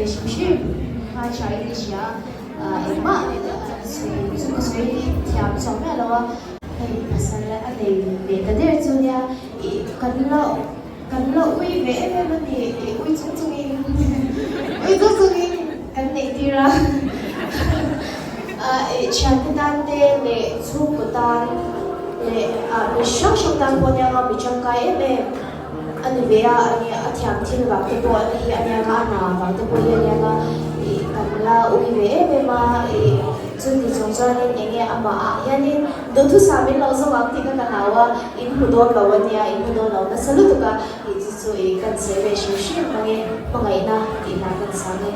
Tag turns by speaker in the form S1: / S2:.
S1: ve hrim hrim ngai tha in i hria a, engmah sawi chu ka sawi thiam chuang miah lo a. Hei pasal a nei ve ta der chu nia ih kan la kan la ui ve em em a ni ih ui chung chungin ui chung chungin kan neih tir a ih thiante tan te leh chhungkaw tan leh ah mi hrang hrang tan pawh nia mi tangkai em em. A ni ve a, a nia, a thiam thil vang te pawh a ni hi a nia nga, a hna vang te pawh hi a nia nga, ih kan la ui ve em em a, ih chuti chung chuanin eng nge amah ah hianin duhthusam in lo zawk ang tih kha ka hlau a, in hmu dawn lo a nia, in hmu dawn lo nasa lutuk a, ih chu chu ih kan sawi ve hrim hrim ang e, hmangaihna tih hna kan sang e.